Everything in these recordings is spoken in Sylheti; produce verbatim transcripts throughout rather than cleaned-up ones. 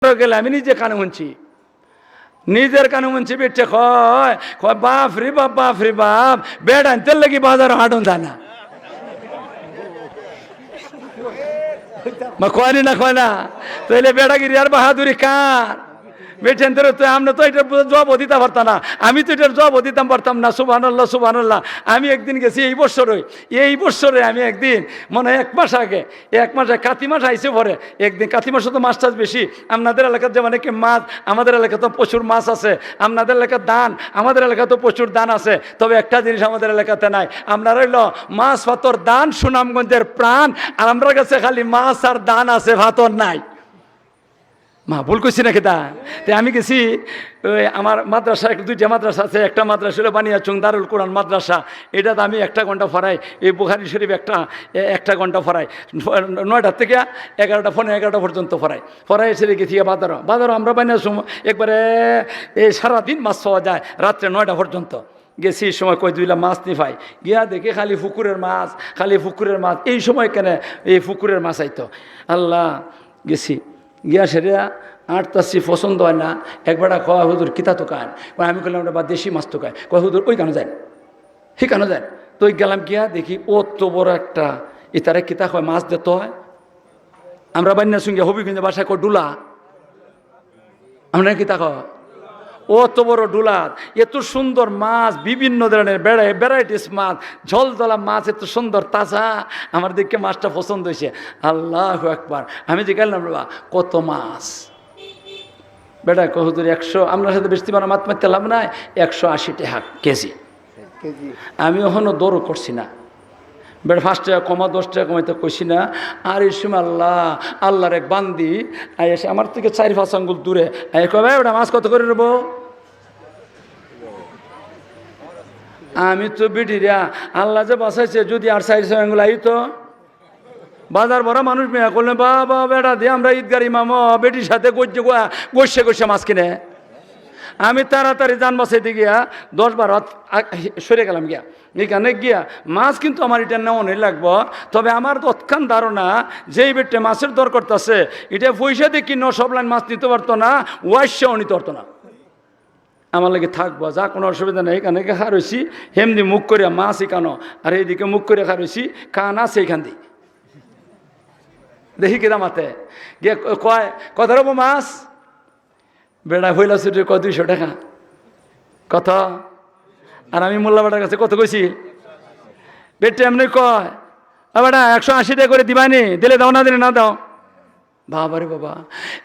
বাজারো গেলে আমি নিজে কানে হুনছি, নিজের কানে হুনছি, বেটিয়ে কয়, কয়, "বাফ রে বাফ, বাফ রে বাফ, বেটাইন্তর লাগি বাজারো হাটন যায় না।" মা কয় নি না, কয় না? তাইলে বেটাগিরি আর বাহাদুরি কার? বেটাইন্তরে তো আমরা তো ইটার জবাব দিতাম পারতাম না, আমি তো ইটার জবাব দিতাম পারতাম না। সুবহানাল্লাহ, সুবহানাল্লাহ। আমি একদিন গেছি এই বছরই, এই বছরে আমি একদিন, মনে হয় এক মাস আগে, এক মাস আগে, কাতি মাস আইছে পরে, একদিন কাতি মাসে তো মাছ টাছ বেশি, আপনাদের এলাকাত যেমন কি মাছ, আমাদের এলাকাত তো প্রচুর মাছ আছে, আপনাদের এলাকাত ধান, আমাদের এলাকাত তো প্রচুর ধান আছে, তবে একটা জিনিস আমাদের এলাকাতে নাই, আপনারা অইলো মাছ ফাতর ধান সুনামগঞ্জের প্রাণ, আর আমরার গেছে খালি মাছ আর ধান আছে, ফাতর নাই। মা, ভুল কইছি না কিতা? তে আমি গেছি, ওই আমার মাদ্রাসা, এক দুইটা মাদ্রাসা আছে, একটা মাদ্রাসা অইলো বানিয়াচং দারুল কোরআন মাদ্রাসা, ইটাত আমি একটা ঘন্টা পড়াই, এই বুখারী শরীফ একটা, এ-, একটা ঘন্টা পড়াই, নয়টা থেকে এগারোটা, পৌনে এগারোটা পর্যন্ত পড়াই। পড়াই এসে গেছি গিয়া বাজারো, বাজারো আমরা বানিয়াচং একবারে এই সারাদিন মাছ পাওয়া যায়, রাত্রে নয়টা পর্যন্ত। গেছি এই সময় কয় দুইলা মাছ নি পাই, গিয়া দেখি খালি পুকুরের মাছ, খালি পুকুরের মাছ। এই সময় কেনে এই পুকুরের মাছ আইতো? আল্লাহ, গেছি, গিয়া সেরে আটতাছি, পছন্দ হয় না। এক বেটা কয়, "হুজুর, কিতা তো খান?" কয়, আমি কইলাম, "ওটা বা দেশি মাছ তো খায়।" কয়, "হুজুর, ওই কানো যায়, হি কানো যায়।" তো ওই গেলাম, গিয়া দেখি অত বড় একটা, ইতারে কিতা কয়, মাছ দিতে হয়। আমরা বানিয়াচং গিয়া হবিগঞ্জ ভাষায় কয় ডুলা। আমরা কিতা কয়? অত বড় ডুলাত এত সুন্দর মাছ, বিভিন্ন ধরনের ভ্যারাইটিস মাছ, ঝলঝলা মাছ, এত সুন্দর তাজা। আমার দেখে মাছটা পছন্দ হইছে। আল্লাহু আকবার। আমি জিগাইলাম, "বাবা, কত মাছ?" বেটা কয়, "হুজুর, একশো, আপনার সাথে বেশি বাড়া মাত মারতে লাভ নাই, একশো আশি টেকা কেজি।" কেজি। আমি অখনো দরও করছি না। বেটা পাঁচ টেকা কমা, দশ টেকা কমাইতে কইছি না। আর এই সময় আল্লাহ, আল্লাহর এক বান্দি আইয়া এসে আমার থেকে চাইর পাঁচ আঙ্গুল দূরে আইয়া কয়, "ভাই, ওটা মাছ কত করে নেবো?" আমি তো বেটিরা, আল্লাহ যে বাঁচাইছে, যদি আর চাইর ছয় আঙ্গুল আইতো, বাজার ভরা মানুষ মিয়া করলে, "বাবা, বেটা দিয়ে আমরা ঈদগার ইমাম, বেটির সাথে গজ্জে গোয়া, গইসে গইসে মাছ কিনে।" আমি তাড়াতাড়ি জান বাঁচাইতে গিয়া দশ বারো হাত আ-, সরে গেলাম গিয়া। এখানে গিয়া মাছ কিন্তু আমার ইটা নেওয়ানোই লাগবো। তবে আমার তৎক্ষণ ধারণা, যেই বেটে মাছের দর করতাছে, ইটা পয়সা দিয়ে কিনো, সব লাইন মাছ নিতে পারতো না, ওয়াইশাও নিতে পারতো না। আমার লাগি থাকবো, যা, কোনো অসুবিধা নাই। এখানে গিয়া খার হইছি, হেমদি মুখ করিয়া মাছ ইকানো, আর এইদিকে মুখ করিয়া খার হইছি, কান আছে এখান দি। দেখি কিতা মাতে, গিয়া ক-, কয়, "কত রকম মাছ?" বেটা পয়লা ছুটি কয়, "দুইশো টেকা।" কত? আর আমি মোল্লা বেটার কাছে কত কইছি? বেটা এমনি কয়, "ও বেটা, একশো আশি টেকা করে দিবানি, দিলে দাও, না দিলে না দাও।" বাবা রে বাবা,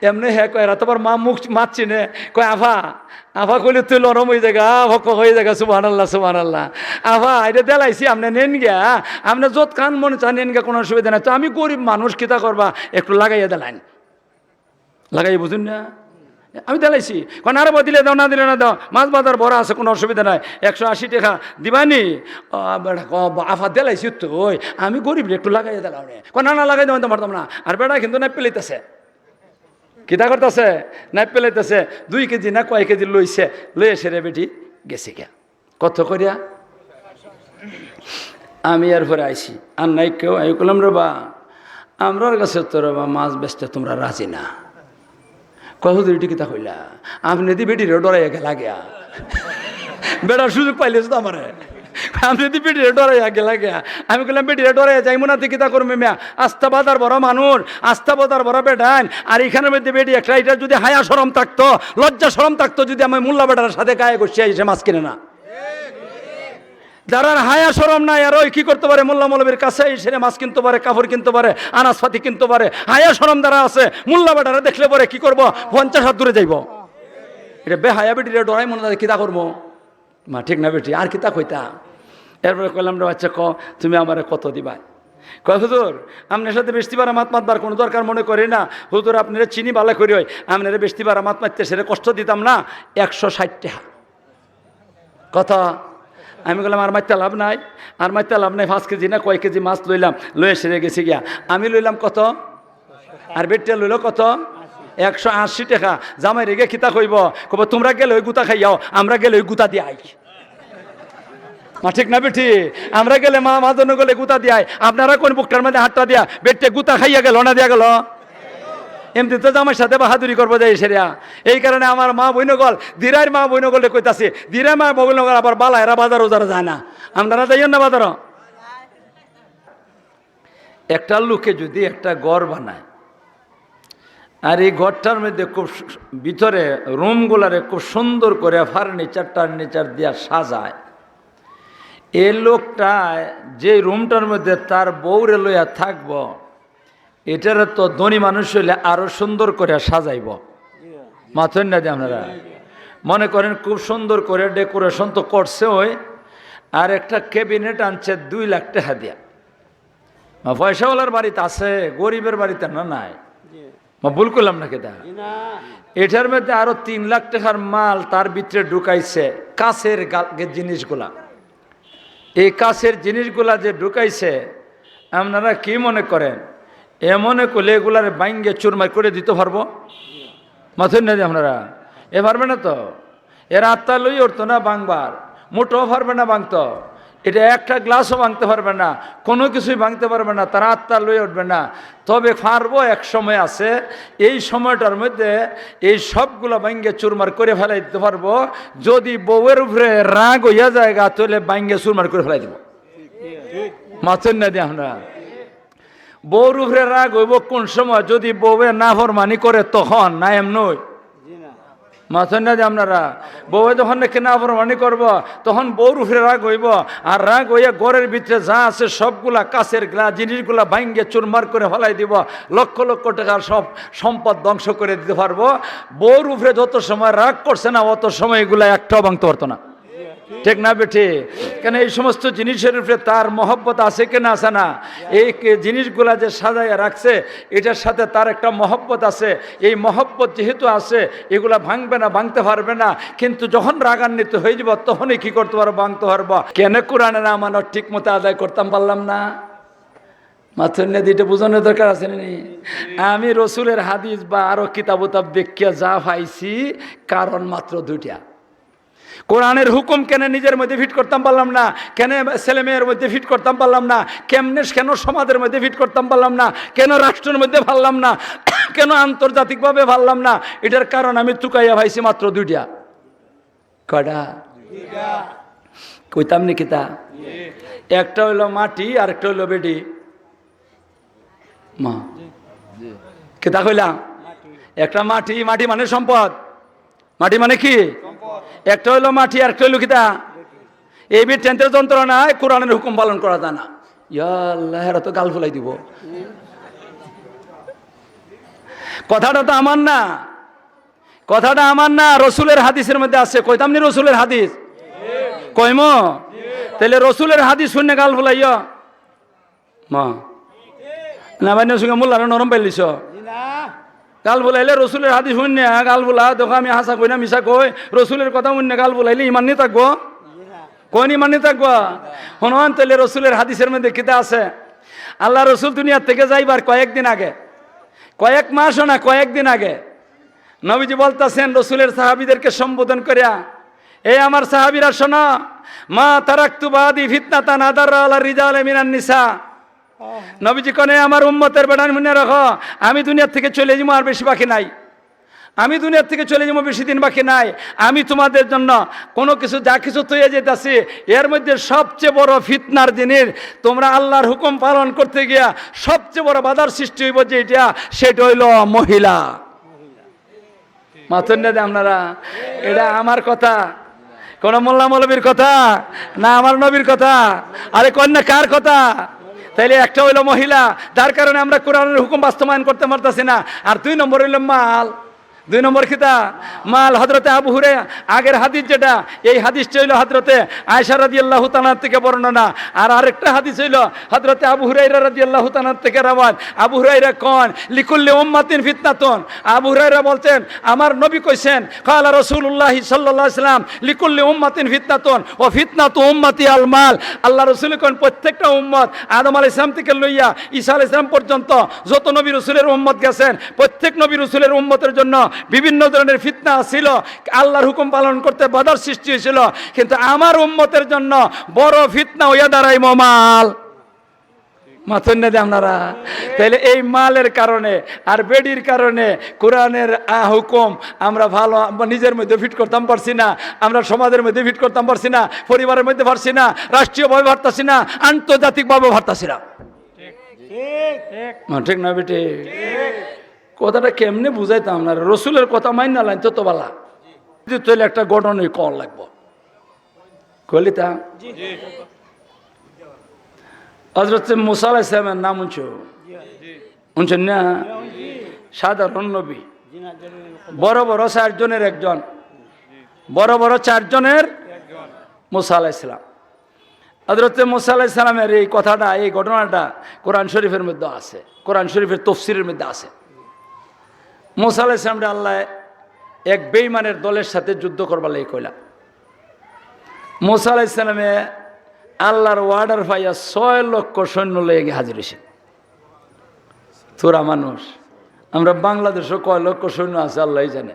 এমনি হে কয়, এরা তো আবার মা মুখ মাতছি নে, কয়, "আফা, আফা কইলে তুই নরম হয়ে যাগা, ভক্ক হয়ে যাগা, সুবহানাল্লাহ, সুবহানাল্লাহ। আফা, এটা দিলাইছি, আপনি নেন গিয়া, আপনি যত খান মনে চান নেন গিয়া, কোনো অসুবিধা নাই। তো আমি গরিব মানুষ, কিতা করবা, একটু লাগাইয়া দিলাইন।" লাগাই বুঝুন না? আমি দিলাইছি। কয়, "না রে বা, দিলে দাও, না দিলে না দাও। মাছ বাজার ভরা আছে, কোনো অসুবিধা নাই। একশো আশি টেকা দিবানি?" ও, বেটা, ক-, বা-, আফা দিলাইছি তো, ওই, আমি গরিব রে, একটু লাগাইয়া দিলাম রে। কয়, "না, না, লাগাই দেওয়া তো পারতাম না।" আর বেটা কিন্তু নাইপে লইতেছে। কিতা করতেছে? নাইপে লইতেছে। দুই কেজি না কয় কেজি লইছে, লইয়া সেরে বেটি গেছে গিয়া। কত করিয়া? আমি এরপরে আইছি, আর নাই কেউ। আমি কইলাম, "রে বা, আমরার কাছে তো রে বা মাছ বেচতে তোমরা রাজি না।" কয়, "হুজুর, ইটি কিতা কইলা? আপনি দি বেটিরে ডরাইয়া গেলা গিয়া।" বেটার সুযোগ পাইলে তো আমারে। "আপনি দি বেটিরে ডরাইয়া গেলা গিয়া।" আমি কইলাম, "বেটিরে ডরাইয়া যাইমু না, তে কিতা করমু মিয়া? আস্তা বাজার ভরা মানুষ, আস্তা বাজার ভরা বেটাইন, আর এখানের মধ্যে বেটি একটা, এটা যদি হায়া শরম থাকতো, লজ্জা শরম থাকতো, যদি আমি মোল্লা বেটার সাথে গায়ে ঘষিয়া এসে মাছ কিনে না।" যারার হায়া শরম নাই, আর ওই কি করতে পারে, মোল্লা মৌলবীর কাছে এসে মাছ কিনতে পারে, কাপড় কিনতে পারে, আনাজপাতি কিনতে পারে, হায়া শরম যারা আছে, মোল্লা বেটারে দেখলে পরে কি করবো, পঞ্চাশ হাত দূরে যাইবো। এটা বেহায়া বেটিরে ডরাই মনে লাগে, কিতা করবো? মা, ঠিক না বেটি? আর কিতা কইতা? এরপরে কইলাম, "রে বাচ্চা, ক, তুমি আমারে কত দিবা?" কয়, "হুজুর, আপনার সাথে বেশি বারা মাত মাতবার কোনো দরকার মনে করি না। হুজুর, আপনারে চিনি ভালা করি, ওই আপনারে বেশি বারা মাত মাততে সেরে কষ্ট দিতাম না, একশো ষাট টাকা।" কত? আমি কইলাম, "আর মাততে লাভ নাই, আর মাততে লাভ নাই।" পাঁচ কেজি না কয় কেজি মাছ লইলাম, লইয়া সেরে গেছি গিয়া। আমি লইলাম কত? আর বেটিয়ে লইল কত? একশো আশি টাকা। জামাইরে গিয়া কিতা কইবো? কইবো, "তোমরা গেলে ওই গুতা খাইয়াও, আমরা গেলে ওই গুতা দিয়া আই।" মা, ঠিক না বেটি? আমরা গেলে মা, মা জন্য গেলে গুতা দিয়া আই। আপনারা কোন বুকটার মধ্যে হাতটা দিয়া, বেটিয়ে গুতা খাইয়া গেল না দিয়া গেল? এমনিতে জামাইর সাথে বাহাদুরি করবো যাই সেরিয়া। এই কারণে আমার মা বইন অকল, দিরাইর মা বইন অকলরে কইতাছি, দিরাইর মা বইন অকল আবার বালা, এরা বাজারো যারা যায় না। আপনারা যাইয়েন না বাজারো। একটা লোকে যদি একটা ঘর বানায়, আর এই ঘরটার মধ্যে খুব সু-, ভিতরে রুমগুলারে খুব সুন্দর করে ফার্নিচার টার্নিচার দিয়া সাজায়, এই লোকটা যে রুমটার মধ্যে তার বউরে লইয়া থাকবো, এটারে তো ধনী মানুষ হইলে আরো সুন্দর করে সাজাইবো। মাতইন না যে আপনারা মনে করেন, খুব সুন্দর করে ডেকোরেশন তো করছে ওই, আর একটা ক্যাবিনেট আনছে দুই লাখ টাকা দিয়া। মা, পয়সাওয়ালার বাড়িতে আছে, গরিবের বাড়িতে না নাই। মা, ভুল করলাম না কিতা? এটার মধ্যে আরো তিন লাখ টাকার মাল তার ভিতরে ঢুকাইছে, কাচের গা-, জিনিসগুলা। এই কাচের জিনিসগুলা যে ঢুকাইছে, আপনারা কি মনে করেন? এ মনে করলে এগুলারে ভাঙ্গে চুরমার করে দিতে পারবো? মাতইন না যে আপনারা, এ পারবে না তো। এর আত্মা লই উঠতো না ভাঙবার, মোটেও পারবে না ভাঙতো। এটা একটা গ্লাসও ভাঙতে পারবে না, কোনো কিছুই ভাঙতে পারবে না, তার আত্মা লই উঠবে না। তবে পারবো, এক সময় আছে, এই সময়টার মধ্যে এই সবগুলা ভাঙ্গে চুরমার করে ফেলাই দিতে পারবো। যদি বউয়ের উপরে রাগ হইয়া যায়গা, তাহলে ভাঙ্গে চুরমার করে ফেলাই দিব। মাতইন না যে আপনারা। বউর উপরে রাগ হইব কোন সময়? যদি বউয়ে নাফরমানি করে তখন, না এমনই? মাতইন না যে আপনারা। বউয়ে যখন নাকি নাফরমানি করবো, তখন বউর উপরে রাগ হইব। আর রাগ হইয়া ঘরের ভিতরে যা আছে সবগুলা, কাচের গ্লাস, জিনিসগুলা ভাঙ্গে চুরমার করে ফেলাই দিব। লক্ষ লক্ষ টাকার সব সম্পদ ধ্বংস করে দিতে পারবো। বউর উপরে যত সময় রাগ করছে না, অত সময় এগুলা একটাও ভাঙতে পারতো না। ঠিক না বেঠিক? কেন, এই সমস্ত জিনিসের উপরে তার মহব্বত আছে কি না, আছে না? এই কে-, জিনিসগুলা যে সাজাইয়া রাখছে, এটার সাথে তার একটা মহব্বত আছে। এই মহব্বত যেহেতু আছে, এগুলা ভাঙবে না, ভাঙতে পারবে না। কিন্তু যখন রাগান্বিত হয়ে যাব, তখনই কি করতে পারবো? ভাঙতে পারবো। কেন কোরআনের আমানত ঠিক মতো আদায় করতাম পারলাম না? মাতইন না যে, এটা বোঝানোর দরকার আছে না নি? আমি রসুলের হাদিস বা আরো কিতাব উতাব দেখিয়া যা পাইছি, কারণ মাত্র দুইটা। কোরআনের হুকুম কেন নিজের মধ্যে ফিট করতাম পারলাম না, কেন ছেলে মেয়ের মধ্যে ফিট করতাম পারলাম না, কেমনে, কেন সমাজের মধ্যে ফিট করতাম পারলাম না, কেন রাষ্ট্রের মধ্যে পারলাম না, কেন আন্তর্জাতিকভাবে পারলাম না, এটার কারণ আমি তুকাইয়া পাইছি মাত্র দুইটা। কয়টা? কইতাম নি কিতা? একটা হইলো মাটি, আর একটা হইলো বেটি। মা, কিতা কইলাম? একটা মাটি, মাটি মানে সম্পদ। মাটি মানে কি? একটা হইলো মাটি, আর একটা হইলো কিতা? এই বেটি টেন্টের যন্ত্রণায় কোরআনের হুকুম পালন করা যায় না। ইয়া আল্লাহ, এরা তো গাল ফুলাই দিব। কথাটা তো আমার না, কথাটা আমার না, রসুলের হাদিসের মধ্যে আছে। কইতাম নি রসুলের হাদিস? কইমু? তাইলে রসুলের হাদিস হুনিয়া গাল ফুলাইও। মা, না ভাই, সঙ্গে মোল্লারা নরম পাইলিছ। গাল ফুলাইলে রসুলের হাদিস হুনিয়া গাল ফুলা, দেখো আমি হাছা কই না মিছা কই, রসুলের কথা হুনিয়া গাল ফুলাইলে ইমান নি থাকবো? কোন ইমান নি থাকবো? হুনন, তাইলে রসুলের হাদিসের মধ্যে কিতা আছে? আল্লাহ রসুল দুনিয়ার থেকে যাইবার কয়েকদিন আগে, কয়েক মাসও না, কয়েকদিন আগে নবীজি বলতাছেন রসুলের সাহাবীদেরকে সম্বোধন করিয়া, "এ আমার সাহাবীরা শোনো, মা তারাকতু বাদি ফিতনাতান আদাররা আলা রিজালে মিনান নিসা।" নবীজি কনে, "আমার উম্মতের বেটাইন হুনিয়া রাখো, আমি দুনিয়ার থেকে চলে যাবো, আর বেশি বাকি নাই। আমি দুনিয়ার থেকে চলে যাবো, বেশি দিন বাকি নাই। আমি তোমাদের জন্য কোনো কিছু, যা কিছু তৈরি যেতেছি, এর মধ্যে সবচেয়ে বড় ফিতনার জিনিস, তোমরা আল্লাহর হুকুম পালন করতে গিয়া সবচেয়ে বড় বাধার সৃষ্টি হইব যে এটা, সেটা হইলো মহিলা।" মাতইন না যে আপনারা, এটা আমার কথা, কোন মোল্লা মৌলবীর কথা না, আমার নবীর কথা? আরে কইন না, কার কথা? তাইলে একটা হইলো মহিলা, যার কারণে আমরা কোরআনের হুকুম বাস্তবায়ন করতে পারতাছি না। আর দুই নম্বর হইলো মাল। দুই নম্বর কিতা? মাল। হযরতে আবু হুরায়রা, আগের হাদিস যেটা, এই হাদিসটা হইলো হযরতে আয়েশা রাদিয়াল্লাহু তাআলা থেকে বর্ণনা। আর আরেকটা হাদিস হইলো হযরতে আবু হুরায়রা রাদিয়াল্লাহু তাআলা থেকে রওয়ায়াত। আবু হুরায়রা কন, "লিকুল্লি উম্মাতিন ফিতনাতুন।" আবু হুরায়রা বলছেন, আমার নবী কইছেন, "ক্বালা রাসূলুল্লাহি সাল্লাল্লাহু আলাইহি ওয়াসাল্লাম, লিকুল্লি উম্মাতিন ফিতনাতুন ওয়া ফিতনাতু উম্মাতি আল মাল।" আল্লাহ রসুল কন, প্রত্যেকটা উম্মত, আদম আলাইহিস সালাম থেকে লইয়া ঈসা আলাইহিস সালাম পর্যন্ত যত নবী রসুলের উম্মত গেছেন, প্রত্যেক নবী রসুলের উম্মতের জন্য বিভিন্ন ধরনের ফিতনা ছিল। আল্লাহর হুকুম পালন করতে বাধার সৃষ্টি হয়েছিল, কিন্তু আমার উম্মতের জন্য বড় ফিতনা হইয়া দাঁড়াইমো মাল। মাতইন না যে আপনারা? তাইলে এই মালের কারণে আর বেডির কারণে কোরআনের আ, হুকুম আমরা ভালো, আমরা নিজের মধ্যে ফিট করতাম পারছি না, আমরা সমাজের মধ্যে ফিট করতাম পারছি না, পরিবারের মধ্যে পারছি না, রাষ্ট্রীয়ভাবে পারতাছি না, আন্তর্জাতিকভাবে পারতাছি না। ঠিক। না, ঠিক না বেটি? কথাটা কেমনে বুঝাইতাম না? রসুলের কথা মাইন না লাইন তো, তো বালা। যদি তাহলে একটা ঘটনাই কল লাগবো। কইলি তা? হজরত মুসা আলাইহিস সালামের নাম শুনছো? শুনছেন না? সাধারণ নবী। বড় বড় চারজনের একজন। বড় বড় চারজনের মুসা আলাইহিস সালাম। হজরত মুসা আলাইহিস সালামের এই কথাটা, এই ঘটনাটা কোরআন শরীফের মধ্যে আছে, কোরআন শরীফের তফসিরের মধ্যে আছে। মুসা আলাইহিস সালামরে আল্লাহ এক বেইমানের দলের সাথে যুদ্ধ করবার লাগি কইলা। মুসা আলাইহিস সালামে আল্লাহর অর্ডার পাইয়া ছয় লক্ষ সৈন্য লইয়া গিয়া হাজির হইছে। তোরা মানুষ, আমরা বাংলাদেশও কয় লক্ষ সৈন্য আছে আল্লাহই জানে,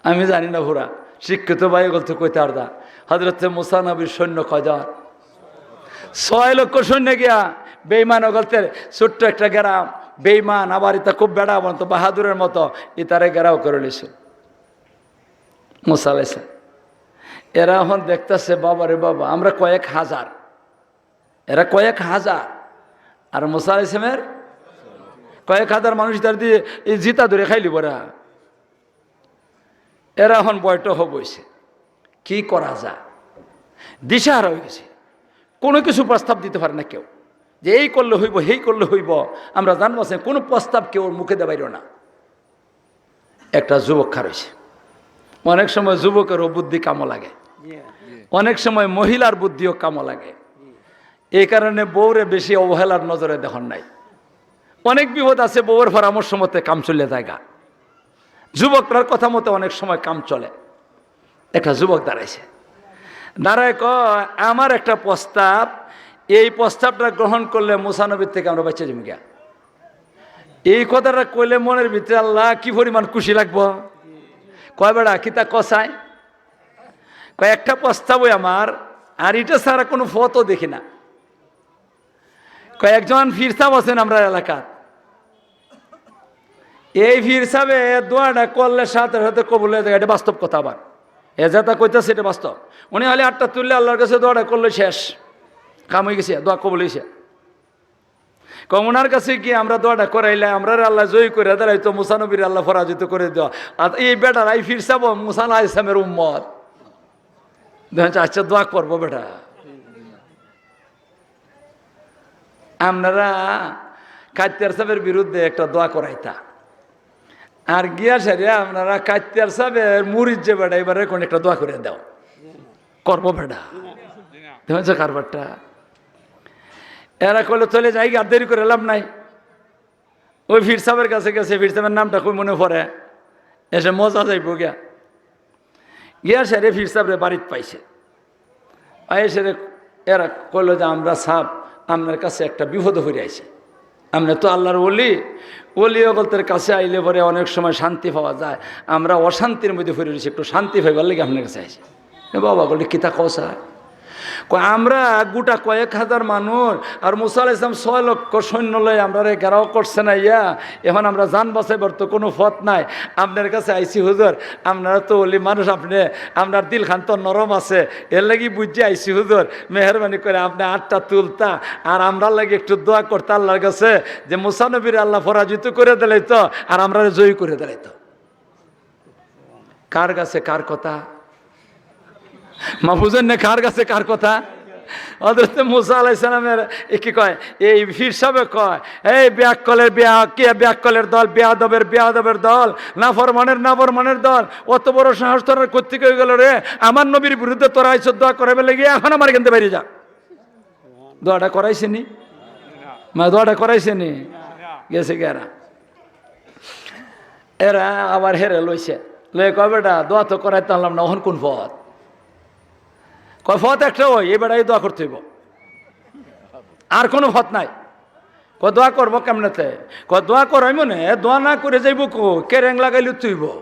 আমি জানি না পুরা। শিক্ষিত ভাই বলতে কইতে আর দা, হজরতে মুসা নবীর সৈন্য কয়জন? ছয় লক্ষ সৈন্য গিয়া বেইমান অকলতের ছোট্ট একটা গ্রাম, বেইমান আবার ইতা খুব বেড়া বন্ত বাহাদুরের মতো, ইতারে ঘেরাও করে লিছে মুসা আলাইহিস সালাম। এরা এখন দেখতাছে, বাবা রে বাবা, আমরা কয়েক হাজার, এরা কয়েক হাজার, আর মুসা আলাইহিস সালামের কয়েক হাজার মানুষ ইতার দিয়ে এই জিতা ধরে খাইলি বরা। এরা এখন বৈঠক হব হইছে, কি করা যায়, দিশাহারা হয়ে গেছে। কোনো কিছু প্রস্তাব দিতে পারে না কেউ, যে এই করলে হইব, হেই করলে হইব। আমরা জানবো আছে, কোনো প্রস্তাব কেউ মুখে দেবাইল না। একটা যুবক খার হইছে। অনেক সময় যুবকেরও বুদ্ধি কামো লাগে, অনেক সময় মহিলার বুদ্ধিও কামো লাগে। এই কারণে বউরে বেশি অবহেলার নজরে দেখেন নাই। অনেক বিপদ আছে, বউর পরামর্শ মতে কাম চলে যায়গা। যুবকরার কথা মতে অনেক সময় কাম চলে। একটা যুবক দাঁড়াইছে, দাঁড়ায় কয়, "আমার একটা প্রস্তাব, এই প্রস্তাবটা গ্রহণ করলে মুসা নবীর থেকে আমরা বাঁচা যাবো গিয়া।" এই কথাটা কইলে মনের ভিতরে আল্লাহ কি পরিমাণ খুশি লাগবো। কয়, "বেটা, কিতা কসায়?" কয়, "একটা প্রস্তাবই আমার, আর এটা ছাড়া কোনো পথও দেখি না।" কয়, "একজন পীর সাহেব আছেন আমরা এলাকার, এই পীর সাহেবে দোয়াটা করলে সাথে সাথে কবুল হয়ে যায়, এটা বাস্তব কথা।" আবার এ যেটা কইতেছে, এটা বাস্তব। উনি খালি আটটা তুললে আল্লাহর কাছে দোয়াটা করলে শেষ, কাম হয়ে গেছে, দোয়া কবুল হয়েছে। কয়, "ওনার কাছে গিয়ে আমরা দোয়াটা করাইলে আমরা আল্লাহ জয়ী করে দিলাইতো, মুসা নবীর আল্লাহ পরাজিত করে দেওয়া।" আর এই বেটার, এই পীর সাহেব মুসা আলাইহিস সালামের উম্মত। দেখেন, আচ্ছা, দোয়া করবো বেটা। আপনারা কাত্তার সাহেবের বিরুদ্ধে একটা দোয়া করাইতা, আর গিয়া সারিয়া আপনারা কাত্তার সাহেবের মুরিদ যে বেটা, এবারে কোন একটা দোয়া করে দাও, করবো বেটা। দেখেন যে কারবারটা, এরা কইলে, "চলে যাই, আর দেরি করে লাভ নাই।" ওই পীর সাহেবের কাছে গেছে, পীর সাহেবের নামটা খুব মনে পড়ে, এসে মজা যাইব গিয়া। গিয়া সেরে পীর সাহেবরে বাড়িত পাইছে, পাইয়া সেরে এরা কইলো যে, "আমরা সাহেব, আপনার কাছে একটা বিপদে পড়ে আইছি। আপনি তো আল্লাহর ওলি, ওলি অকলতের কাছে আইলে পরে অনেক সময় শান্তি পাওয়া যায়, আমরা অশান্তির মধ্যে পড়ে রয়েছি, একটু শান্তি পাইবার লাগি আপনার কাছে আইছি।" এ বাবা বলে, "কিতা কও স্যার?" কয়, "আমরা গোটা কয়েক হাজার মানুষ, আর মুসা আলাইহিস সালাম ছয় লক্ষ সৈন্য লই আমরারে ঘেরাও করছে না ইয়া, এখন আমরা জান বাঁচাইবার তো কোনো পথ নাই। আপনার কাছে আইছি হুজুর, আপনারা তো ওলি মানুষ, আপনি, আপনার দিলখান তো নরম আছে, এর লাগি বুঝে আইছি হুজুর, মেহেরবানি করে আপনি আটটা তুলতা আর আমরার লাগি একটু দোয়া করতা আল্লাহর কাছে যে মুসা নবীর আল্লাহ পরাজিত করে দিলাইতো আর আমরারে জয়ী করে দিলাইতো।" কার কাছে কার কথা? মা বুঝেন না, কার কাছে কার কথা? হযরত মুসা আলাইহিস সালামের, এ কি কয়, এই পীর সাহেবে কয়, "এই বেআক্কলের বেয়া-, কে বেআক্কলের দল, বেয়াদবের বেয়াদবের দল, নাফরমানের নাফরমানের দল, অত বড় সাহস তোর কোত্থেকে হয়ে গেল রে? আমার নবীর বিরুদ্ধে তোরা আইছ দোয়া করে বেলে গিয়ে, এখন আমার এখান থেকে বাইরে যা।" দোয়াটা করাইছে নি? মা, দোয়াটা করাইছে নি? গেছে গেরা। এরা আবার হেরে লইছে। লয়ে কয়, "বেটা, দোয়া তো করাইতে পারলাম না, অখন কোন পথ?" কয়, "পথ একটা ওই, এই বেটা এই দোয়া করতে হইব, আর কোনো পথ নাই।" কয়, "দোয়া করবো কেমনেতে?" কয়, "দোয়া করাই মনে, দোয়া না করে যাইব কো, কেরেং লাগাইলে তুইব।"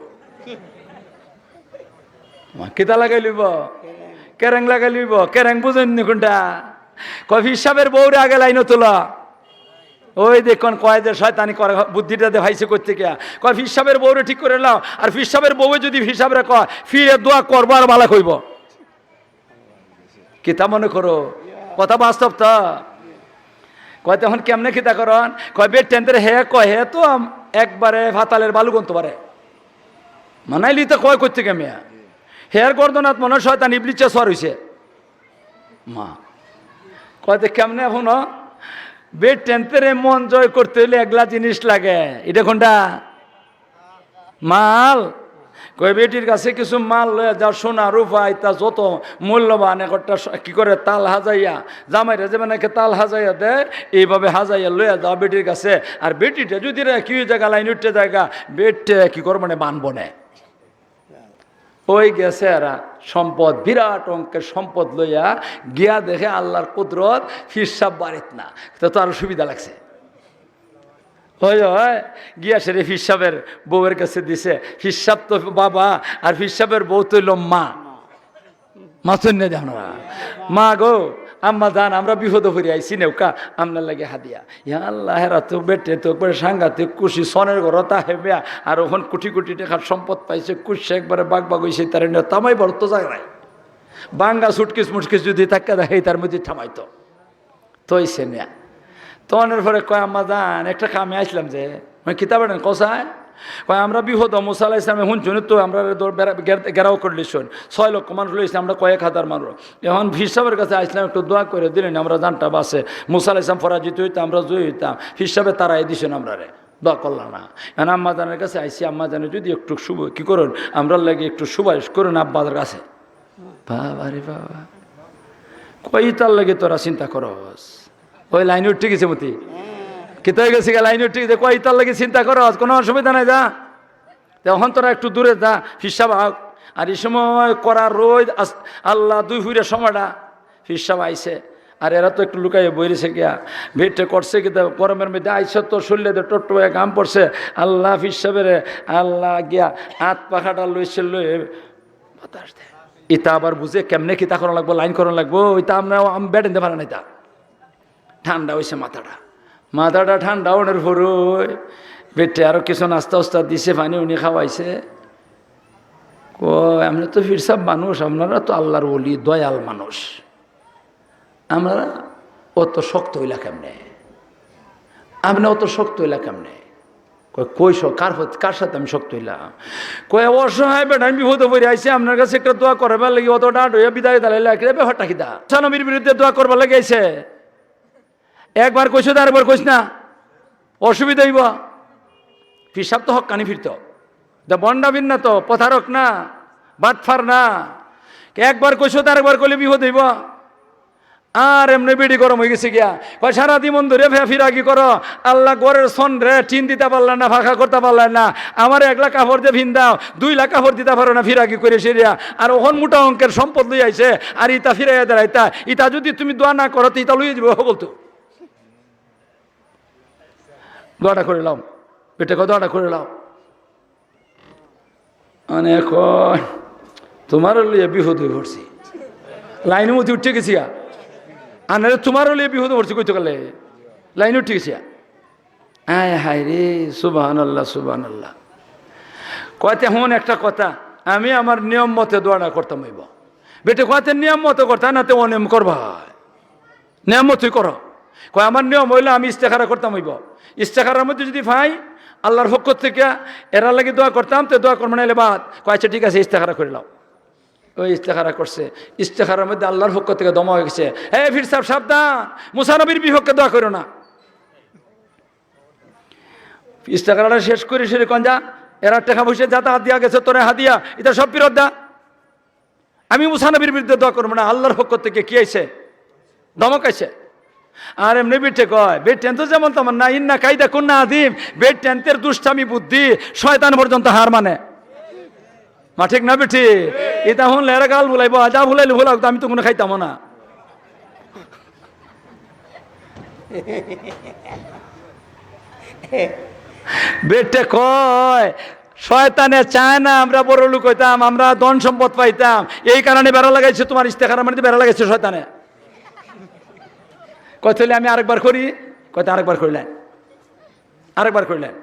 মা, কিতা লাগাই লইব? কেরেং লাগাই লইব। কেরেং বুঝেন নি কোনটা? কয়, "পীর সাহেবের বউরে আগে লাইনো তোলা।" ওই দেখুন, কয় যে শয়তানি করে, বুদ্ধিটা দে ভাইছে করতে গিয়া। কয়, "ফির সাহেবের বউরে ঠিক করে লাও।" আর ফির সাহেবের বউয়ে যদি ফির সাহেবরে কয়, "ফিরে দোয়া করবো আর বালা কইব।" কিতা মনে করো? কথা বাস্তব তো। কয়, "তখন কেমনে কিতা করন?" কয়, "বেড টেন্টের হে কয়, হে তো আম-, একবারে ফাতালের বালু গন্ত পারে।" মানাইলি তো কয় করতে কে মিয়া? হের গর্দনাত মনে হয় শয়তান ইবলিসে সওয়ার হইছে। মা কয়, "তে কেমনে হুনো?" বেড টেন্টেরে মন জয় করতে হইলে একলা জিনিস লাগে। এটা কোনটা? মাল। কয়, "বেটির কাছে কিছু মাল লইয়া যাও, সোনা, রূপা, ইতা যত মূল্যবান এক একটা স-, কি করে তাল হাজাইয়া, জামাইরা যেমন একে তাল হাজাইয়া দেয়, এইভাবে হাজাইয়া লইয়া যাও বেটির কাছে।" আর বেটিটা যদি রে কি হয়ে জায়গা লাইন উঠতে জায়গা, বেটে কি করবো না, বানবো না। ওই গেছে এরা সম্পদ, বিরাট অঙ্কের সম্পদ লইয়া গিয়া দেখে আল্লাহর কুদরত, ফির সাহেব বাড়িত না। তো, তো আরো সুবিধা লাগছে। ওই, ওই, গিয়া সেরে ফির সাহেবের বউয়ের কাছে দিছে। ফির সাহেব তো বাবা, আর ফির সাহেবের বউ তো হইল মা। মাতুন না যে আপনারা, "মা গো, আম্মা জান, আমরা বিপদে পড়ি আইছি, নেউক্কা আপনার লাগি হাদিয়া।" ইয়া আল্লাহ, হেরা তো বেটে তো একবারে সাংঘাতিক খুশি, সনের ঘর তা হেবিয়া, আর ওখান কোটি কোটি টাকার সম্পদ পাইছে, খুশি একবারে বাগ বাগ হইছে, তার এনে তামাই বড় তো যায় নাই। বাঙ্গা সুটকেস মুটকেস যদি ধাক্কা দেয়, তার মধ্যে থামাইতো। তো হইছে মিয়া। তো অনের পরে কয়, "আম্মা জান, একটা কামে আইছিলাম যে।" মানে, "কিতা বেটান, কসায়?" কয়, "আমরা বিপদ, মুসা আলাইহিস সালামে হুনছুন তো, আমরা রে দৌড় বেড়া-, ঘের-, ঘেরাও করলিছুন। ছয় লক্ষ মানুষ লইছে, আমরা কয়েক হাজার মানুষ। এখন ফির সাহেবের কাছে আইছিলাম, একটু দোয়া করে দিলেন, আমরা জানটা বাঁচে। মুসা আলাইহিস সালাম পরাজিত হইতো, আমরা জয়ী হইতাম। ফির সাহেবে তারাই দিছেন আমরা রে, দোয়া করলাম না। এখন আম্মা জানের কাছে আইছি, আম্মা জানে যদি একটু শুভ, কি করুন, আমরার লাগি একটু সুপারিশ করুন আব্বার কাছে।" বাবা রে বাবা, কই তার লাগি তোরা চিন্তা করস? ওই লাইনে উঠে গেছে মতি। কিতা হয়ে গেছে গা? লাইনে উঠে গেছে। কই তার লাগি চিন্তা করস? কোনো অসুবিধা নাই, যা। তে অখন তোরা একটু দূরে যা, ফির সাহেব আউক। আর এই সময় করা রইদ আস-, আল্লাহ দুই ফুইরে সময়টা ফির সাহেব আইছে। আর এরা তো একটু লুকাইয়া বই রইছে গিয়া। বেটে করছে কিতা, গরমের মধ্যে আইছে তো, শরীরে তো টোট্টো হয়ে ঘাম পড়ছে। আল্লাহ ফির সাহেবের, আল্লাহ গিয়া হাত পাখাটা লইছে, লই বাতাস দেয়। ইতা আবার বুঝে কেমনে কিতা করা লাগবো, লাইন করা লাগবো, ইতা আমরা, আমি বেড়ে নিতে পারে না ইতা। ঠান্ডা হইছে মাথাটা, মাথাটা ঠান্ডা অনের পরে বেটে আরো কিছু নাস্তা উস্তা দিছে, পানি উনি খাওয়াইছে। কয়, "আপনি তো ফির সাহেব মানুষ, আপনারা তো আল্লাহর ওলি, দয়াল মানুষ, আমরা অত শক্ত হইলা কেমনে? আপনি অত শক্ত হইলা কেমনে?" কয়, "কই শ-, কার হত-, কার সাথে আমি শক্ত হইলাম?" কয়, "অসহায় বেটা, আমি বিপদে পড়ে আইছি, আপনার কাছে একটা দোয়া করবার লাগি অত ডাট হইয়া বিদায় দাঁড়াইলা, কিরে ব্যাপারটা কিতা? মুসা নবীর বিরুদ্ধে দোয়া করবার লাগি আইছে। একবার কইছো তো আরেকবার কইস না, অসুবিধা হইব।" ফির সাহেব তো হক্কানি ফিরতো, দা বন্ডা ফির না তো, প্রতারক না, বাটফার না। একবার কইছো তো আরেকবার কইলে বিপদ হইব। আর এমনি বেটি গরম হয়ে গেছে গিয়া। কয়, "সারা জীবন ধরে ফে-, ফিরাগি করো, আল্লাহ ঘরের সন রে টিন দিতে পারলেন না, ফাঁকা করতে পারলেন না, আমার একলা কাপড় দিয়ে ভিন্দাও, দুইলা কাপড় দিতে পারো না ফিরাগি করে সেরিয়া, আর ওখান মোটা অঙ্কের সম্পদ লই আইছে, আর ইতা ফিরাইয়া দেয় ইতা, ইতা যদি তুমি দোয়া না করো তো ইতা লইয়া যাবে হকল তো।" দোয়াটা করে লাও, বেটা কয়, "দোয়াটা করে লাও।" মানে এখন তোমার লইয়া বিপদ হয়ে পড়ছি, লাইনের মধ্যে উঠে গেছি গা। আনারে তোমার লইয়া বিপদে পড়ছি, কইতে গেলে লাইনে উঠে গেছি গা। আয় হায় রে, সুবহানাল্লাহ, সুবহানাল্লাহ। কয়, "তে হুন একটা কথা, আমি আমার নিয়ম মতে দোয়াটা করতাম হইব।" বেটে কয়, "তে নিয়ম মতে করতা না, তে অনিয়ম করবা?" নিয়ম মতোই করো। কয়, "আমার নিয়ম হইলো আমি ইস্তেখারা করতাম হইব। ইস্তেখারার মধ্যে যদি পাই আল্লাহর পক্ষ থেকে এরার লাগি দোয়া করতাম, তো দোয়া করবো, নাইলে বাদ।" কয়, "আচ্ছা ঠিক আছে, ইস্তেখারা করে লাও।" ওই ইস্তেখারা করছে, ইস্তেখারার মধ্যে আল্লাহর পক্ষ থেকে দমা হয়ে গেছে, "হে ফির সাহেব সাবধান, মুসা নবীর বিপক্ষে দোয়া করো না।" ইস্তেখারাটা শেষ করে সেরে কন যা, এরা টাকা পয়সা যাতা হাত দিয়া গেছে, তোরে হাদিয়া, এটা সব ফিরত দা। আমি মুসা নবীর বিরুদ্ধে দোয়া করবো না, আল্লাহর পক্ষ থেকে কি আইছে? ধমক আইছে। আর এমনি বেটে কয়, বেটে তো যেমন তেমন না, "ইন্না কাইদা কুন্না আদিম।" বেটেন্তের দুষ্টামি বুদ্ধি, শয়তান পর্যন্ত হার মানে। মা ঠিক না বেটি? এটা হুনলে এরা গাল ভুলাইবো, "আজা ভুলাইলে ভুলাও, তো আমি তো কোনো খাইতামও না।" বেটে কয়, "শয়তানে চায় না আমরা বড় লোক হইতাম, আমরা ধন সম্পদ পাইতাম, এই কারণে বেড়া লাগাইছে, তোমার ইস্তেখারার মধ্যে বেড়া লাগাইছে শয়তানে।" কয়, "তাহলে আমি আরেকবার করি।" কয়, "তে আরেকবার করিলেন।" আরেকবার কইলেন।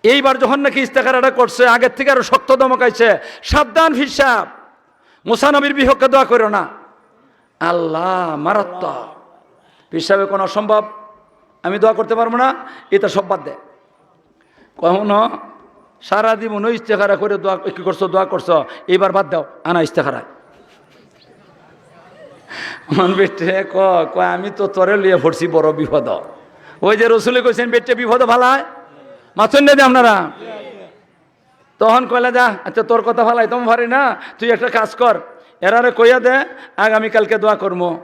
এইবার যখন নাকি ইস্তেখারাটা করছে, আগের থেকে আরো শক্ত ধমকাইছে, "সাবধান পীর সাহেব, মুসা নবীর বিপক্ষে দোয়া করো না।" আল্লাহ মারাত্মা। পীর সাহেব কোন অসম্ভব, আমি দোয়া করতে পারবো না, এটা সব বাদ দে। কখনো সারা জীবন ওই ইস্তেখারা করে দোয়া, কি করছো, দোয়া করছো, এইবার বাদ দাও, আনা ইস্তেখারা। মন বেটে ক-, কয়, "আমি তো তোরে লইয়া পড়ছি বড় বিপদ।" ওই যে রসুলে কইছেন, "বেটে বিপদ ফালায়।" মাতইন না যে আপনারা? তখন কইলা, "যা, আচ্ছা, তোর কথা ফালাইতাম পারি না, তুই একটা কাজ কর, এরারে কইয়া দে, আগামীকালকে দোয়া করমু।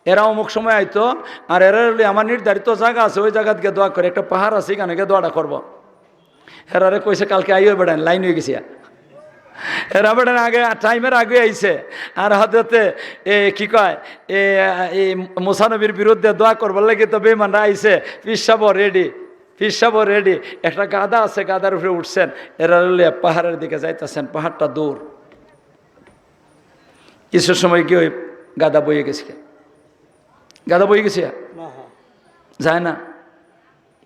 এরা অমুক সময় আইতো, আর এরারে লইয়া আমার নির্ধারিত জাগা আছে, ওই জাগাত গিয়া দোয়া করে, একটা পাহাড় আছে, এখানে গিয়া দোয়াটা করবো।" এরারে কইছে, "কালকে আইও বেটাইন, লাইন হয়ে গেছে।" এরা বেটাইন আগে, টাইমের আগে আইছে। আর হজরতে, এ, কি কয়, এ, এ, মুসা নবীর বিরুদ্ধে দোয়া করবার লাগি তো বেইমানরা আইছে, পীর সাহেব রেডি, পীর সাহেব রেডি। একটা গাধা আছে, গাধার উপরে উঠছেন, এরা লইয়া পাহাড়ের দিকে যাইতেছেন, পাহাড়টা দূর। কিছু সময় গিয়া ওই গাধা বইয়া গেছে। গাধা বইয়া গেছে? যায় না,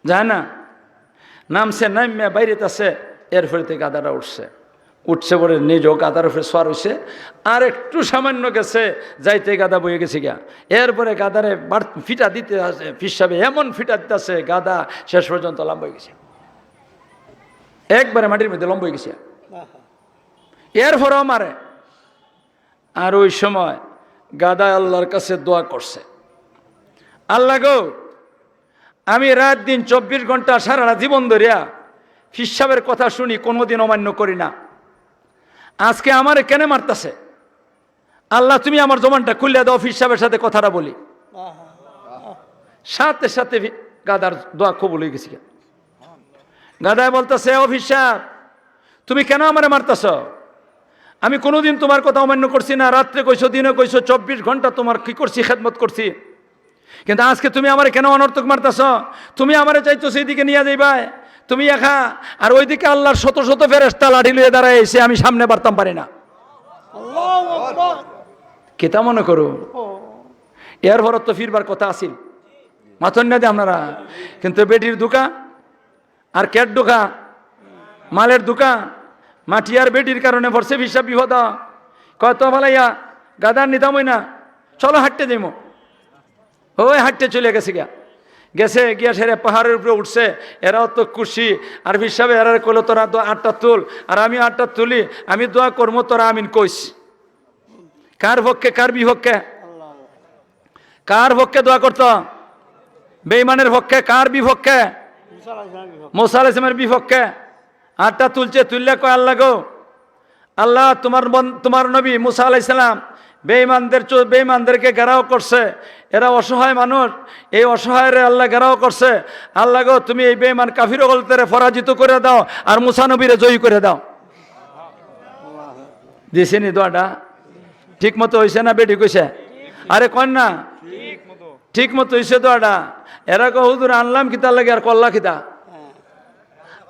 যায় না। নামছে, নামিয়া বাইরেত আছে, এরপরে তো গাধাটা উঠছে। উঠছে পরে নিজেও গাধার উপরে সওয়ার হইছে, আর একটু সামান্য গেছে, যাইতে গাধা বইয়া গেছে গিয়া। এরপরে গাধারে বাড়-, ফিটা দিতে আছে, পীর সাহেবে এমন ফিটা দিতেছে, গাধা শেষ পর্যন্ত লম্বা হয়ে গেছে, একবারে মাটির মধ্যে লম্বা হয়ে গেছে। এরপরেও মারে। আর ওই সময় গাধায় আল্লাহর কাছে দোয়া করছে, "আল্লাহ গো, আমি রাত দিন চব্বিশ ঘন্টা সারাটা জীবন ধরিয়া পীর সাহেবের কথা শুনি, কোনোদিন অমান্য করি না। আজকে আমারে কেনে মারতাছে? আল্লাহ, তুমি আমার জবানটা খুলিয়া দাও, পীর সাহেবের সাথে কথাটা বলি।" সাথে সাথে ফি-, গাধার দোয়া কবুল হয়ে গেছে। গাধায় বলতেছে, "ও পীর সাহেব, তুমি কেন আমারে মারতাছ? আমি কোনোদিন তোমার কথা অমান্য করছি না, রাত্রে কইছো, দিনে কইছো, চব্বিশ ঘন্টা তোমার কি করছি, খেদমত করছি, কিন্তু আজকে তুমি আমারে কেন অনর্থক মারতাছ? তুমি আমারে চাইতেছো এইদিকে নিয়ে যাইবায়, তুমি একা, আর ওইদিকে আল্লাহর শত শত ফেরেশতা লাঠি লইয়া দাঁড়ায় আইছে, আমি সামনে বাড়তাম পারি না।" কিতা মনে করো? এরপর তো ফিরবার কথা আছিল, মাতইন না যে আপনারা। কিন্তু বেটির দোকান আর কেট ঢুকা, মালের দোকান, মাটি আর বেটির কারণে পড়ছে পীর সাহেব বিপদ। কয়, "তো ফালাইয়া গাধার নিতামই না, চলো হাঁটতে যাইমু।" ওই হাঁটতে চলে গেছে গিয়া। গেছে গিয়া সেরে পাহাড়ের উপরে উঠছে, এরাও তো খুশি। আর পীর সাহেব এরারে কইলো, "তোরা তো আটটা তুল, আর আমি আটটা তুলি, আমি দোয়া করবো, তোরা আমিন কইস।" কার পক্ষে, কার বিপক্ষে? কার পক্ষে দোয়া করতো? বেঈমানের পক্ষে। কার বিপক্ষে? মুসা আলাইহিস সালামের বিপক্ষে। আটটা তুলছে, তুললে কয়, "আল্লাহ গো, আল্লাহ, তোমার বন-, তোমার নবী মুসা আলাইহিস সালাম বেঈমানদের চো-, বেঈমানদেরকে ঘেরাও করছে, এরা অসহায় মানুষ, এই অসহায়রে আল্লাহ ঘেরাও করছে। আল্লাহ গো, তুমি এই বেঈমান কাফির অকলরে পরাজিত করে দাও, আর মুসা নবীরে জয়ী করে দাও।" দিছে নি দোয়াটা? ঠিক মতো হইছে না বেঠিক হইছে? আরে কন না, ঠিক মতো হইছে দোয়াটা। এরা কয়, "হুজুর, আনলাম কিতার লাগি আর করলা কিতা?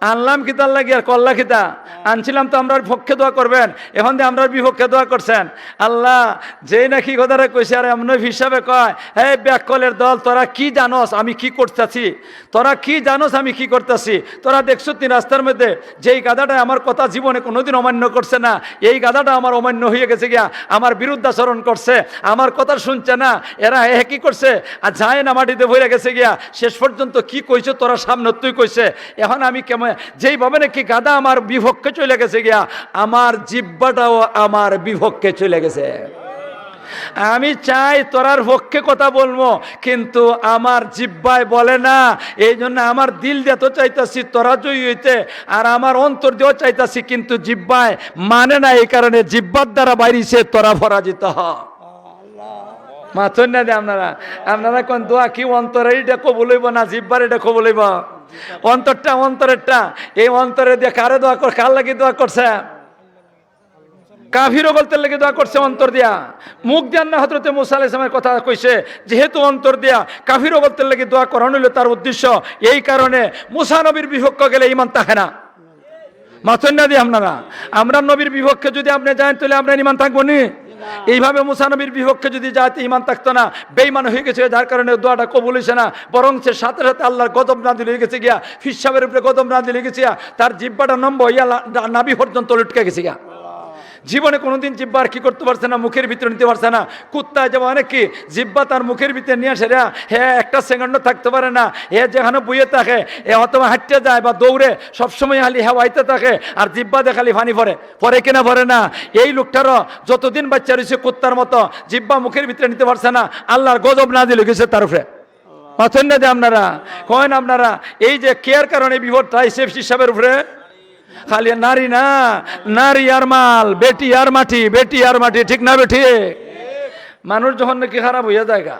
আনলাম কিতার লাগি আর করলা কিতা? আনছিলাম তো আমরার পক্ষে দোয়া করবেন, এখন যে আমরার বিপক্ষে দোয়া করছেন।" আল্লাহ, যেই নাকি কথাটা কইছে, আর এমন হিসাবে কয়, "হে বেআক্কলের দল, তোরা কি জানোস আমি কি করতেছি? তোরা কি জানোস আমি কি করতেছি? তোরা দেখছো তিন রাস্তার মধ্যে যেই গাধাটায় আমার কথা জীবনে কোনোদিন অমান্য করছে না, এই গাধাটা আমার অমান্য হয়ে গেছে গিয়া, আমার বিরুদ্ধাচরণ করছে, আমার কথা শুনছে না, এরা এ কি করছে, আর যায় না মাটিতে পড়ে গেছে গিয়া। শেষ পর্যন্ত কি কইছে তোরা সামনে তুই কইছে, এখন আমি কেমন, যেইভাবে নাকি গাধা আমার বিপক্ষে চলে গেছে গিয়া, আমার জিব্বাটাও আমার বিপক্ষে চলে গেছে।" আমি চাই তোরার পক্ষে কথা বলবো, কিন্তু আমার জিব্বায় বলে না। এই জন্য আমার দিল দিয়া তো চাইতাছি তোরা জয়ী হইতে, আর আমার অন্তর দিয়েও চাইতাছি, কিন্তু জিব্বায় মানে না। এই কারণে জিব্বার দ্বারা বাইরিছে তোরা পরাজিত হ। মাতইন না যে আপনারা, আপনারা কোন দোয়া কি অন্তরে এটা কবুল হইব না জিব্বার এটা কবুল হইব? অন্তরটা, অন্তরেরটা, এই অন্তরে দিয়ে কারে দোয়া কর, কার লাগি দোয়া করছে? কাফির অকলতের লাগি দোয়া করছে অন্তর দিয়া, মুখ দিয়া না। হযরতে মুসা আলাইহিস সালামের কথা কইছে, যেহেতু অন্তর দিয়া কাফির অকলতের লাগি দোয়া করানো হইল তার উদ্দেশ্য। এই কারণে মুসা নবীর বিপক্ষে গেলে ইমান থাকে না। মাতইন না দি আপনারা, আমরা নবীর বিপক্ষে যদি আপনি যান, তাহলে আপনার ইমান থাকবো নি? এইভাবে মুসা নবীর বিপক্ষে যদি যাইতে ইমান থাকতো না, বেইমান হয়ে গেছে, যার কারণে দোয়াটা কবুল হয়েছে না, বরং সে সাথে সাথে আল্লাহর গজব নাজিল হয়ে গেছে গিয়া, ফির সাহেবের উপরে গজব নাজিল হয়ে গেছে গিয়া, তার জিব্বাটা নম্ব হইয়া লা-, নাভি পর্যন্ত লটকে গেছে গিয়া। জীবনে কোনোদিন জিব্বা আর কি করতে পারছে না, মুখের ভিতরে নিতে পারছে না। কুত্তায় যেমন অনেক কি জিব্বা তার মুখের ভিতরে নিয়ে আসে রে, হে একটা সেকেন্ডও থাকতে পারে না, হে যেখানে বইয়ে থাকে, এ অথবা হাঁটতে যায় বা দৌড়ে, সবসময় খালি হেওয়াইতে থাকে, আর জিব্বা দিয়ে খালি পানি পড়ে, পড়ে কিনা পড়ে না। এই লোকটারও যতদিন বাচ্চা রয়েছে কুত্তার মতো, জিব্বা মুখের ভিতরে নিতে পারছে না, আল্লাহর গজব নাজিল হয়ে গেছে তার উপরে। মাতইন না যে আপনারা, কইন আপনারা, এই যে কেয়ার কারণে বিপদটা আইছে ফির সাহেবের উপরে। খালি নারী না, নারী আর মাল, বেটি আর মাটি, বেটি আর মাটি, ঠিক না বেটি? মানুষ যখন নাকি খারাপ হইয়া যায়গা,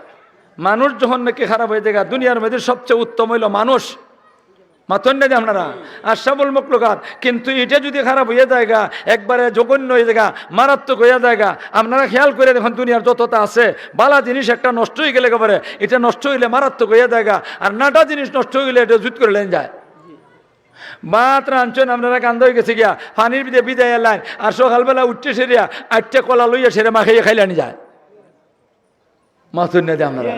মানুষ যখন নাকি খারাপ হইয়া যায়গা, দুনিয়ার মধ্যে সবচেয়ে উত্তম হইল মানুষ। মাতইন না যে আপনারা, আশরাফুল মখলুকাত। কিন্তু এটা যদি খারাপ হইয়া যায়গা, একবারে জঘন্য হইয়া যায়গা, মারাত্মক হইয়া যায়গা, আপনারা খেয়াল করে দেখুন, দুনিয়ার যতটা আছে, বালা জিনিস একটা নষ্ট হয়ে গেলে একেবারে, এটা নষ্ট হইলে মারাত্মক হইয়া যায়গা, আর নাটা জিনিস নষ্ট হইলে এটা জুত করে লেন যায়। ভাত রাঁধছইন আপনারা, কান্দা হয়ে গেছে গিয়া, পানির ভিতরে ভিজাইয়া লাইন, আর সকালবেলা উঠতে সেরিয়া আটটা কলা লইয়া সেরে মাখাইয়া খাইলানি যায়। মাতইন না যে আপনারা।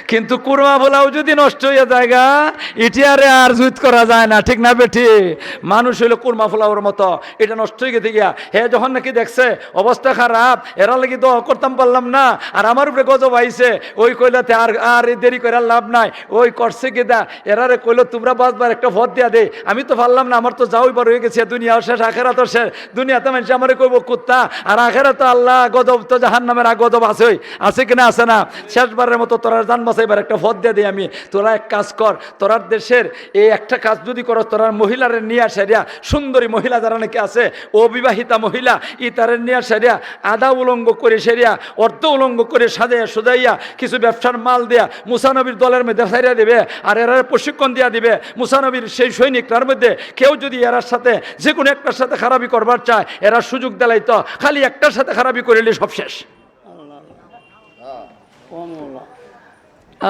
কিন্তু কুরমা পোলাও যদি নষ্ট হইয়া যায়গা, ইটিয়ারে আর জুত করা যায় না, ঠিক না বেটি? মানুষ হইলো কুরমা পোলাওর মতো, এটা নষ্ট হয়ে গেছে গিয়া। হে যখন নাকি দেখছে অবস্থা খারাপ, এরা লাগি দোয়া করতাম পারলাম না, আর আমার উপরে গজব আইছে, ওই কইলাতে আর, আর এই দেরি করে আর লাভ নাই। ওই করছে কি দা, এরারে কইলো, "তোমরা বাঁচবার একটা পথ দিয়া দে, আমি তো পারলাম না, আমার তো যাওই বার হয়ে গেছে, দুনিয়াও শেষ, আখেরাতও শেষ।" দুনিয়াতে মানুষ আমারে কইবো কুত্তা, আর আখেরাতে আল্লাহ গজব তো জাহান্নামের আগ গজব আছে, ওই আছে কিনা আছে না? শেষবারের মতো তোরার জান বাঁচাইবার একটা পথ দিয়া দে আমি। তোরা এক কাজ কর, তোরার দেশের এই একটা কাজ যদি করো, তোরার মহিলারে নিয়া সেরিয়া, সুন্দরী মহিলা যারা নাকি আছে, অবিবাহিতা মহিলা, ই তারে নিয়া সেরিয়া আধা উলঙ্গ করে সেরিয়া, অর্ধ উলঙ্গ করে সাজাইয়া সুজাইয়া কিছু ব্যবসার মাল দিয়া মুসা নবীর দলের মধ্যে ছাইড়া দিবে, আর এরারে প্রশিক্ষণ দিয়া দিবে। মুসা নবীর সেই সৈনিকরার মধ্যে কেউ যদি এরার সাথে, যে কোনো একটার সাথে খারাপি করবার চায়, এরা সুযোগ দিলাইতো, খালি একটার সাথে খারাপি করিলে সব শেষ।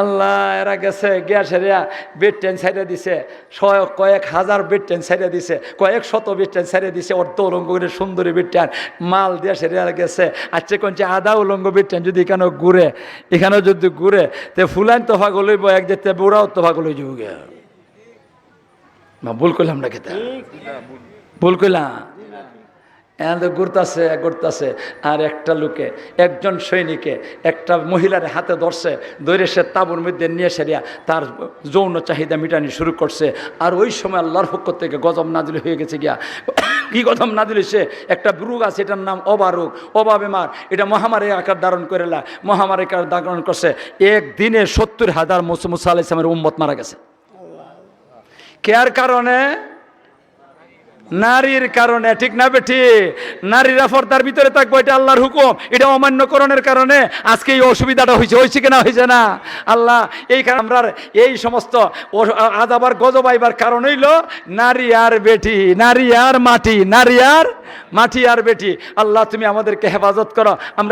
আল্লাহ, এরা গেছে, গিয়া সেরিয়া বেড টেন ছাইড়া দিছে, শয়-, কয়েক হাজার বেড টেন ছাইড়া দিছে, কয়েক শত বেড টেন ছাইড়া দিছে, অর্ধ উলঙ্গ করে সুন্দরী বেড টেন, মাল দিয়া সেরিয়া গেছে। আচ্ছা, কোনছে আধা উলঙ্গ বেড টেন যদি এখানে ঘুরে, এখানে যদি ঘুরে, তে ফুলাইন তো পাগল হইব, এক যেতে বুড়াও তো পাগল হয়ে যাবো গিয়া। না, ভুল করলাম না কিতা? ভুল কইলাম? এখানে ঘুরতাছে, ঘুরতাছে, আর একটা লোকে, একজন সৈনিকে একটা মহিলার হাতে ধরছে, ধরে সে তাঁবুর মধ্যে নিয়ে সেরিয়া তার যৌন চাহিদা মিটানি শুরু করছে। আর ওই সময় আল্লাহর পক্ষ থেকে গজব নাজিল হয়ে গেছে গিয়া। কি গজব নাজিল হয়েছে? একটা রোগ আছে, এটার নাম অবা রোগ, অবা বেমার। এটা মহামারী আকার ধারণ করে লা-, মহামারী আকার ধারণ করছে। একদিনে সত্তর হাজার মুস-, মুসা আলাইহিস সালামের উম্মত মারা গেছে। কেয়ার কারণে? নারীর কারণে, ঠিক না বেটি? নারীরা পর্দার ভিতরে থাকবো, এটা আল্লাহর হুকুম। এটা অমান্যকরণের কারণে আজকে এই অসুবিধাটা হয়েছে, হয়েছে কিনা হয়েছে না? আল্লাহ, এই কারণে আমরা এই সমস্ত অ-, আজাব আর গজব আইবার কারণ হইল নারী আর বেটি, নারী আর মাটি, নারী আর মাটি আর বেটি। আল্লাহ, তুমি আমাদেরকে হেফাজত করো। আমরা